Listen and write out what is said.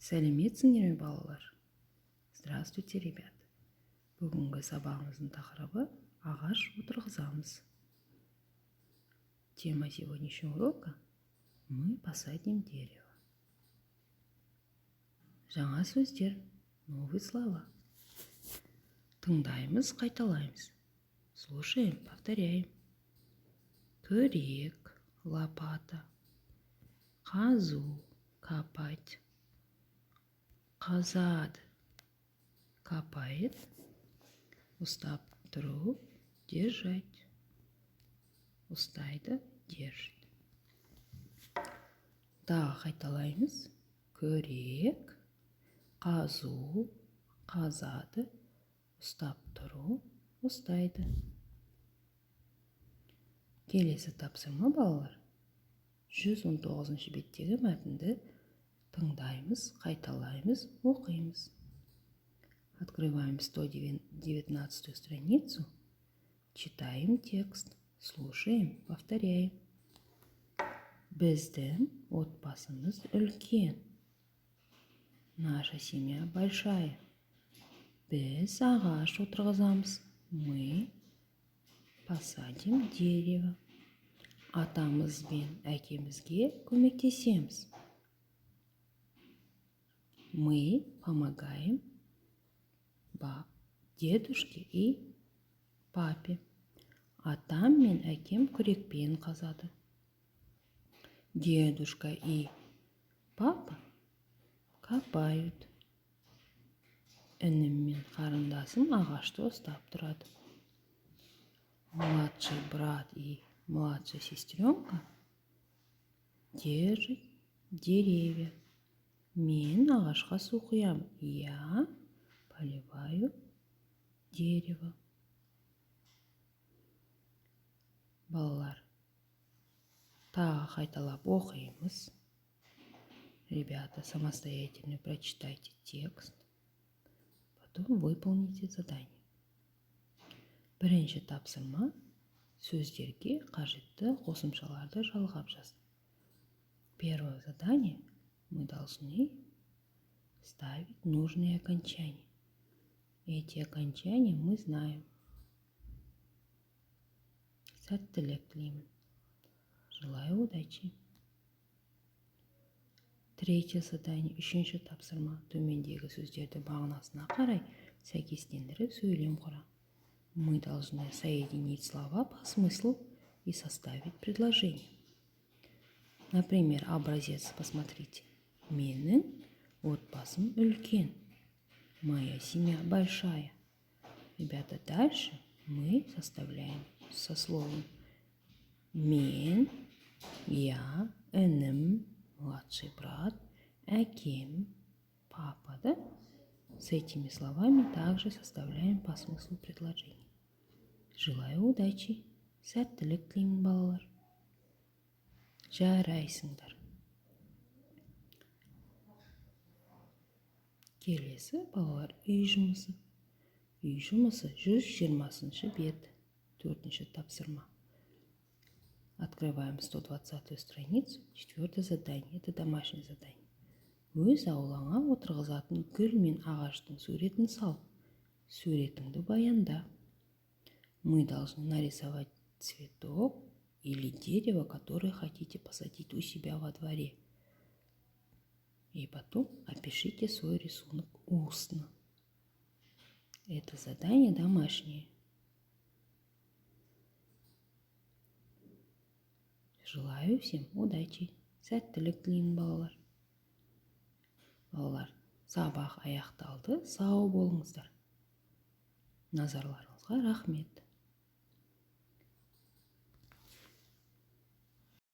Сәлеметсіңдер ме, балалар? Здравствуйте, ребята! Бүгінгі сабағымыздың тақырыбы: ағаш отырғызамыз. Тема сегодняшнего урока: мы посадим дерево. Жаңа сөздер, новые слова. Тыңдаймыз, қайталаймыз. Слушаем, повторяем. Күрек, лопата. Қазу, копать. Қазады, копает. Ұстап тұру, держать. Ұстайды, держит. Тағы қайталаймыз. Күрек, қазу, қазады, ұстап тұру, ұстайды. Келесі тапсырма, балалар. 119 беттегі мәтінді тыңдаймыз, қайталаймыз, оқимыз. Открываем 119 страницу, читаем текст, слушаем, повторяем. Біздің отбасымыз үлкен. Наша семья большая. Біз ағаш отырғызамыз. Мы посадим дерево. Атамыз бен әкемізге көмектесеміз. Мы помогаем дедушке и папе. Атам мен әкем күрекпен қазады. Дедушка и папа копают. Інім мен қарындасым ағашты ұстап тұрады. Младший брат и младшая сестренка держит деревья. Мен ағашқа су құямын. Я поливаю дерево. Балалар, тағы қайталап оқимыз. Ребята, самостоятельно прочитайте текст, потом выполните задание. Бірінші тапсырма: сөздерге қажетті қосымшаларды жалғап жаз. Первое задание: мы должны ставить нужные окончания. Эти окончания мы знаем. Сәттілік тілеймін. Желаю удачи. Третье задание, үшінші тапсырма: төмендегі сөздерді мағынасына қарай сәйкестендіріп, сөйлем құра. Мы должны соединить слова по смыслу и составить предложение. Например, образец посмотрите. Менің отбасым үлкен. Моя семья большая. Ребята, дальше мы составляем со словом мен, я, інім, младший брат, әкем, папа, да? С этими словами также составляем по смыслу предложение. Желаю удачи. Сәттілік тілеймін, балалар. Жарайсыңдар. Келесі, балалар, үй жұмысы. Үй жұмысы, 120 бет. Төртінші тапсырма. Открываем 120 страницу. Четвертое задание. Это домашнее задание. Өз аулаңа отырғызатын гүл мен ағаштың суретін сал. Суретіңді баянда. Мы должны нарисовать цветок или дерево, которое хотите посадить у себя во дворе. И потом опишите свой рисунок устно. Это задание домашнее. Желаю всем удачи. Сәттілік тілеймін, балалар. Балалар, сабақ аяқталды. Сау болыңыздар. Назарларыңызға рахмет.